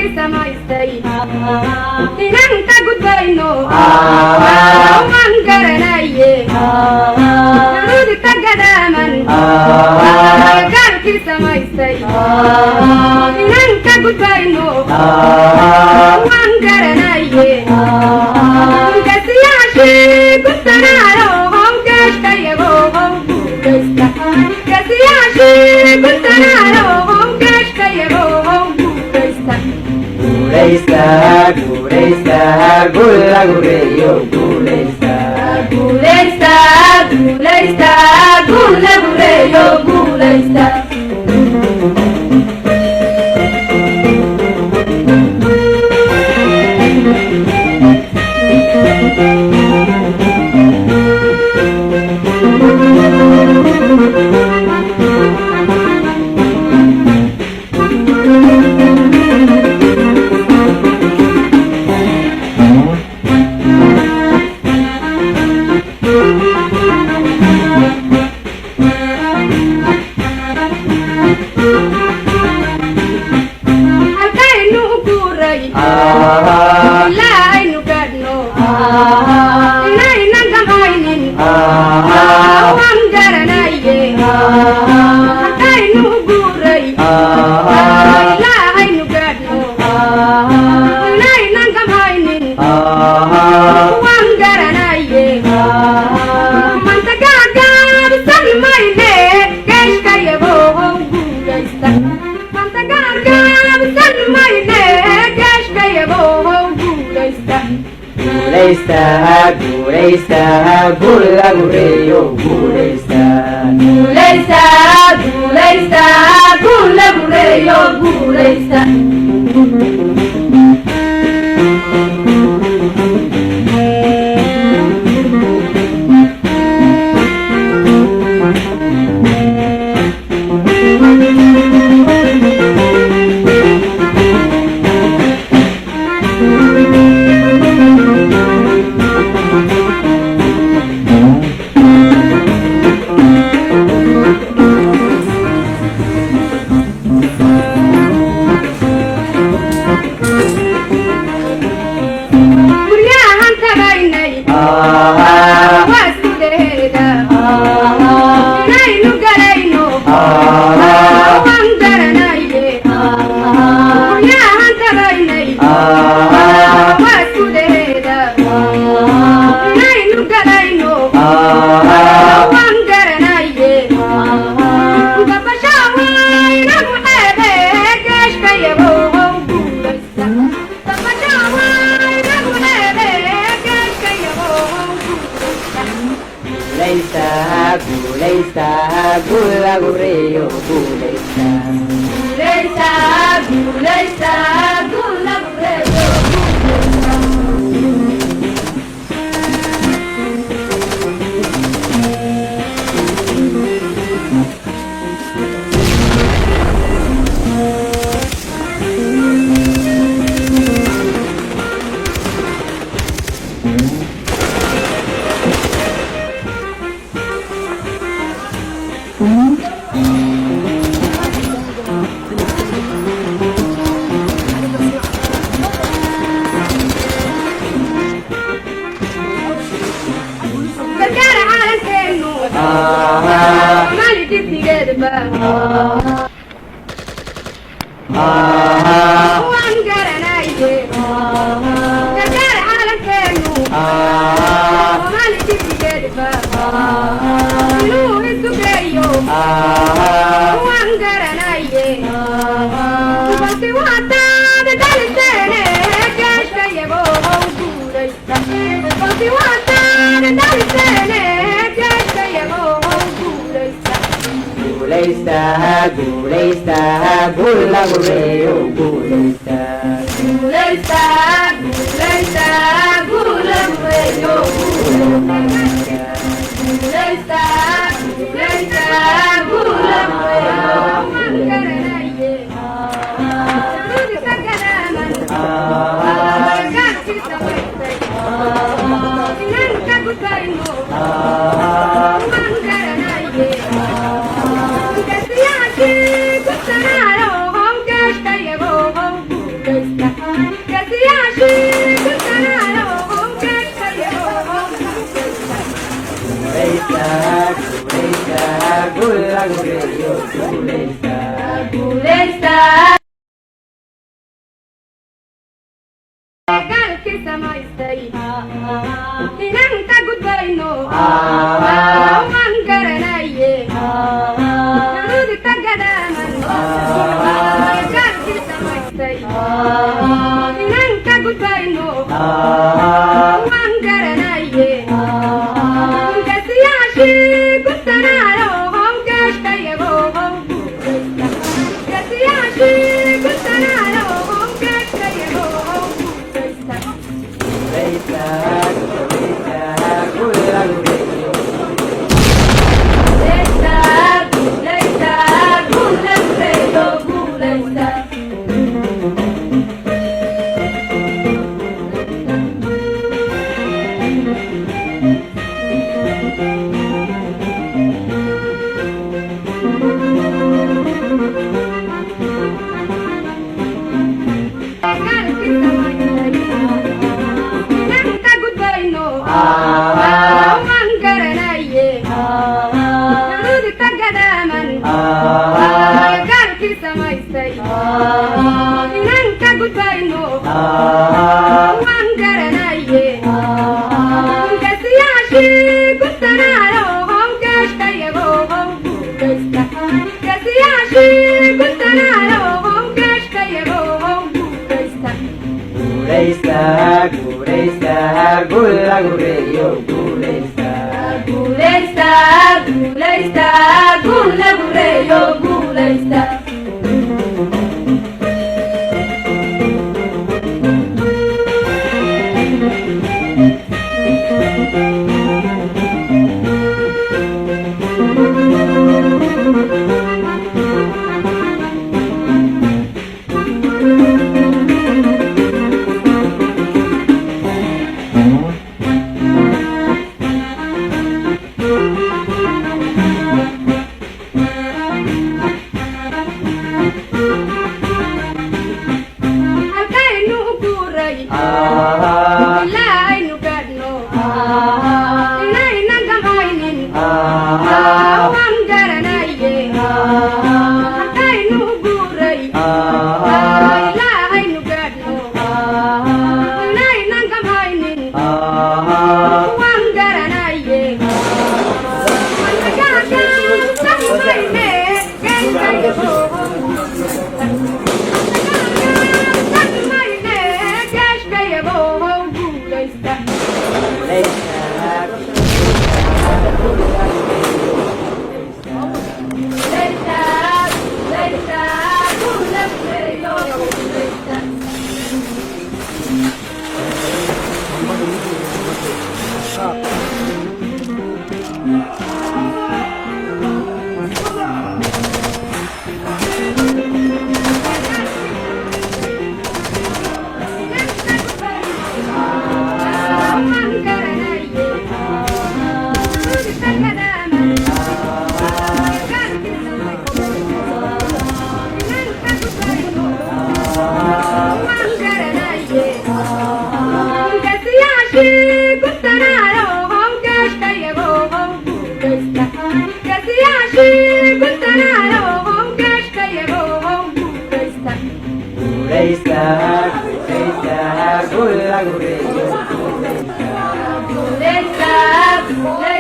Gaalkii samaystay inaan ka gudbayno waan garanaye, xuduudka gadaaman. Gaalkii samaystay inaan ka gudbayno waan garanaye. Gasiyaashii guntanaayo howgaashkayago how guulaysta. Gasiyaashii guntanaayo howgaashkayago how guulaysta. Guulaysta, guulaysta, guul lagu reeyo, guulaysta. Guulaysta, guulaysta, guul lagu reeyo, guulaysta. Halkaynu u guuray ilaa aynu gaadhno inaynan gamcaynin waan garanaye. Halkaynu u guuray ilaa aynu gaadhno inaynan gamcaynin waan garanaye. Manta gaagaabsan mayne, geeshkayago how guulaysta. Manta gaagaabsan mayne, geeshkayago how guulaysta. Guulaysta, guulaysta, guul lagu reeyo, guulaysta. Guulaysta, guulaysta, guul lagu reeyo, guulaysta. Guryahan tagaynay waa sideeda inaynu galayno waan garanaye. Guryahan tagaynay waa sideeda inaynu galayno waan garanaye. Gabashawa inagu xeebe, geeshkayago how guulaysta. Gabashawa inagu xeebe, geeshkayago how guulaysta. Guulaysta, guulaysta, guul lagu reeyo, guulaysta. Guulaysta, guulaysta, guul lagu reeyo, guulaysta. Gargaara caalankeenu Soomaali dhibtigeedaba waan garanaye. Gargaara caalankeenu Soomaali dhibtigeedaba inuu isu geeyo waan garanaye. Balse waataada dhaliseene, geeshkayago how guulaysta. Balse waataada dhaliseene, geeshkayago how guulaysta. Guulaysta, guulaysta, guul lagu reeyo, guulaysta. Guulaysta, guulaysta, guul lagu reeyo, guulaysta. Guulaysta, guulaysta, guul lagu reeyo, waan garanaye. Xuduudka gadaaman gaalkii samaystay inaan ka gudbayno waan garanaye. Gasiyaashii guntanaayo howgaashkayago how guulaysta. lagu reeyo guulaysta. Guulaysta. Gaalkii samaystay inaan ka gudbayno waan garanaye, xuduudka gadaaman. Gaalkii samaystay inaan ka gudbayno waan garanaye, gasiyaashii gutanaayo howgaashkayago guulaysta, gasiyaashii gutanaayo howgaashkayago guulaysta. Guulaysta, guulaysta, guul lagu reeyo. Guulaysta, guulaysta, guul lagu reeyo guulaysta. Gaalkii samaystay inaan ka gudbayno waan garanaye, xuduudka gadaaman. Gaalkii samaystay inaan ka gudbayno waan garanaye, gasiyaashii gutanaayo howgaashkayago guulaysta, gasiyaashii gutanaayo howgaashkayago guulaysta. Guulaysta, guulaysta, guul lagu reeyo guulaysta. Guulaysta, guulaysta, guul lagu reeyo guulaysta. Halkaynu u guuray ilaa aynu gaadhno inaynan gamcaynin waan garanaye. Halkaynu u guuray ilaa aynu gaadhno inaynan gamcaynin waan garanaye. Samayne geeshkayago. Guulaysta. Guulaysta, guul lagu reeyo guulaysta. Guulaysta, guulaysta, guul lagu reeyo guulaysta. Waan garanaye, xuduudka gadaaman. Gaalkii samaystay inaan ka gudbayno waan garanaye, gasiyaashii gutanaayo howgaashkayago guulaysta, gasiyaashii gutanaayo howgaashkayago guulaysta. Guulaysta, guulaysta, guul lagu reeyo guulaysta. Guulaysta, guulaysta.